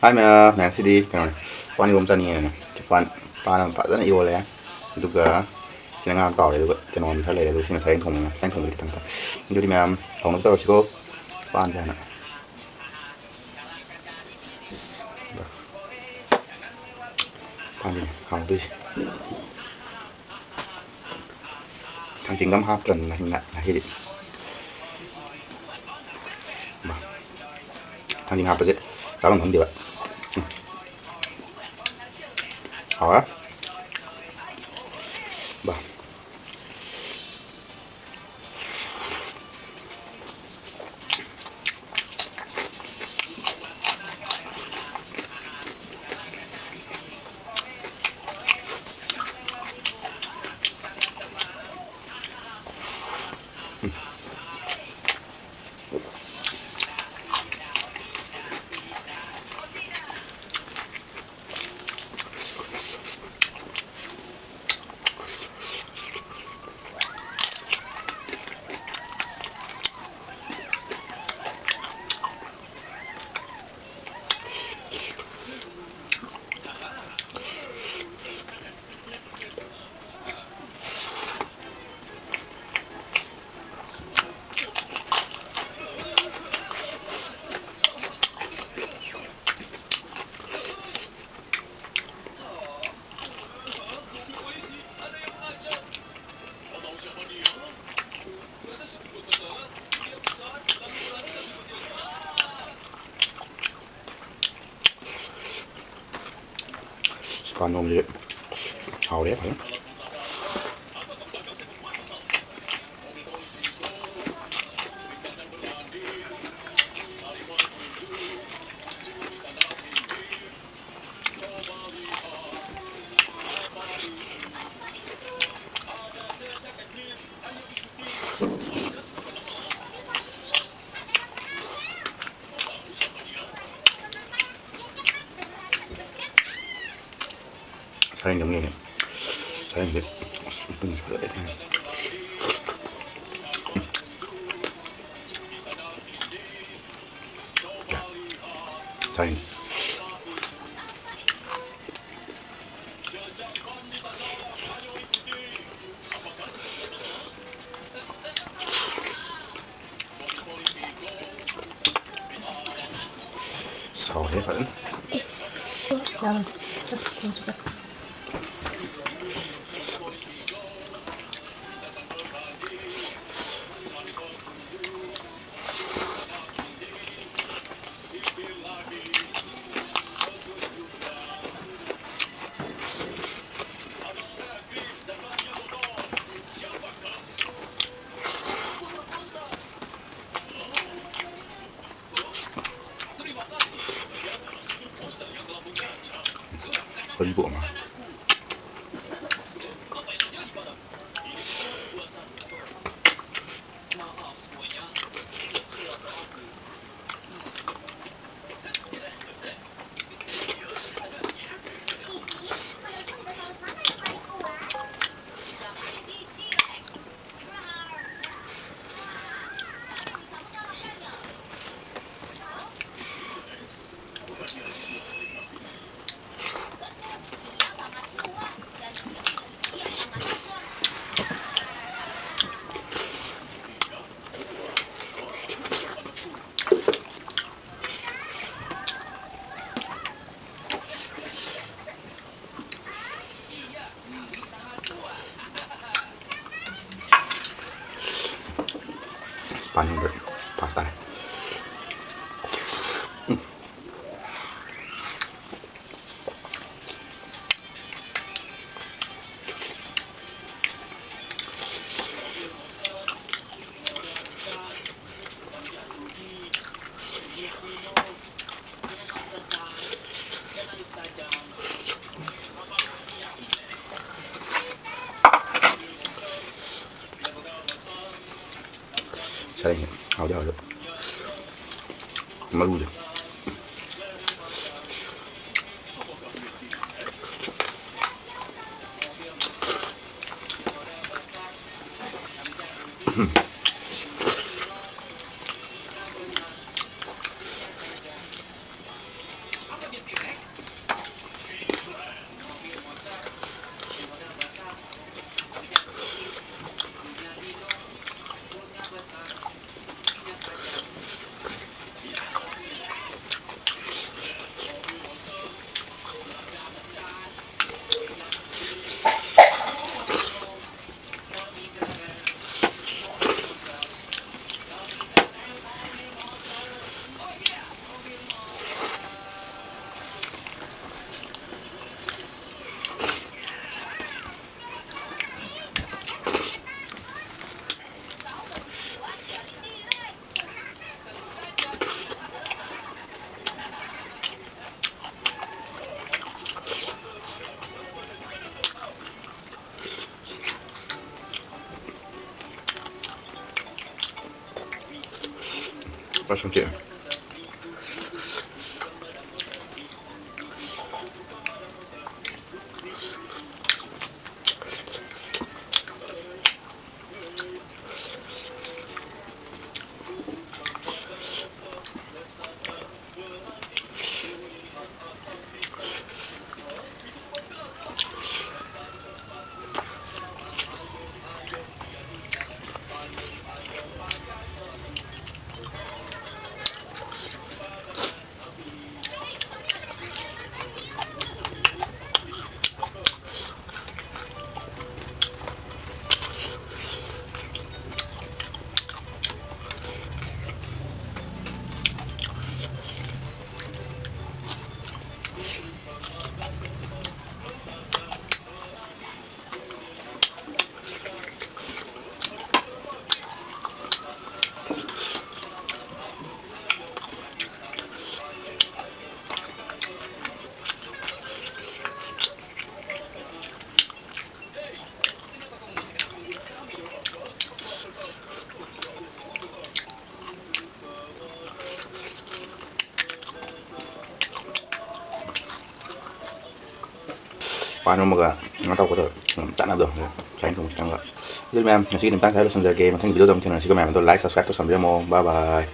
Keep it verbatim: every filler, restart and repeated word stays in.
ꯍꯥꯏ ꯃꯌꯥꯝ, ꯃꯌꯥꯝ ꯁꯤꯗꯤ ꯀꯩꯅꯣꯅꯦ, ꯄꯥꯟ ꯏꯔꯣꯝ ꯆꯥꯅꯤꯡꯉꯦꯅꯦ꯫ ꯄꯥꯟ, ꯄꯥꯟ ꯑꯃ ꯐꯖꯅ ꯏꯔꯣꯜꯂꯦ꯫ ꯑꯗꯨꯒ ꯁꯤꯅ ꯉꯥ ꯇꯥꯎꯔꯦ꯫ ꯑꯗꯨꯒ ꯆꯅꯝ ꯈꯔ ꯂꯩꯔꯦ꯫ ꯑꯗꯨꯒ ꯁꯤꯅ ꯁꯔꯦꯡ ꯊꯣꯡꯕ, ꯁꯔꯦꯡ ꯊꯣꯡꯕꯗꯤ ꯈꯤꯇꯪ ꯈꯤꯇꯪ꯫ ꯑꯗꯨꯗꯤ ꯃꯌꯥꯝ ꯍꯧꯅꯕ ꯇꯧꯔꯁꯤꯀꯣ꯫ ꯄꯥꯟꯁꯦ ꯍꯥꯟꯅ꯫ ꯄꯥꯟꯁꯤꯅꯦ ꯍꯥꯎꯗꯣꯏꯁꯦ꯫ ꯊꯥꯡꯖꯤꯡꯒ ꯑꯃ ꯍꯥꯞꯇ꯭ꯔꯕꯅꯤꯅ ꯉꯁꯤꯗꯤ꯫ ꯊꯥꯡꯖꯤꯡ ꯍꯥꯞꯄꯁꯦ ꯆꯥꯐꯝ ꯈꯪꯗꯦꯕ꯫ ꯎꯝ꯫ ꯍꯥꯎꯔꯦ꯫ ꯕꯥ꯫ ꯄꯥꯟ ꯏꯔꯣꯝꯕꯁꯦ ꯍꯥꯎꯔꯦ ꯐꯖꯅ꯫ ꯁꯔꯦꯡꯗꯤ ꯑꯃꯨꯛ ꯌꯦꯡꯒꯦ꯫ ꯁꯔꯦꯡꯗꯤ ꯑꯁ ꯃꯇꯨꯝꯁꯦ ꯐꯖꯔꯦ꯫ ꯁꯔꯦꯡ꯫ ꯍꯥꯎꯔꯦ ꯐꯖꯅ꯫ ꯍꯔꯤꯕꯣꯞ ꯑꯃ꯫ ꯄꯥꯟ ꯌꯥꯝꯕ꯭ꯔꯥ? ꯄꯥꯁ ꯇꯥꯔꯦ꯫ ꯎꯝ꯫ ꯁꯥꯔꯦ, ꯍꯥꯎꯗꯤ ꯍꯥꯎꯗꯤ꯫ ꯃꯔꯨꯗꯣ꯫ ꯄꯁꯟꯁꯦ꯫ ꯄꯥꯟ ꯑꯃꯒ ꯉꯥ ꯑꯇꯥꯎꯕꯗ ꯌꯥꯝ ꯆꯥꯟꯅꯕꯗꯣ, ꯁꯨꯃꯥꯏꯅ ꯊꯣꯡꯕ ꯈꯤꯇꯪꯒ꯫ ꯑꯗꯨꯗꯤ ꯃꯌꯥꯝ, ꯉꯁꯤꯒꯤ ꯃꯇꯥꯡ ꯁ꯭ꯋꯥꯏꯗ ꯂꯣꯏꯁꯤꯟꯖꯔꯒꯦ꯫ ꯃꯊꯪꯒꯤ video ꯗ ꯑꯃꯨꯛ ꯊꯦꯡꯅꯔꯁꯤꯀꯣ ꯃꯌꯥꯝ꯫ ꯑꯗꯣ like, subscribe ꯇꯧꯁꯟꯕꯤꯔꯝꯃꯣ꯫ Bye bye꯫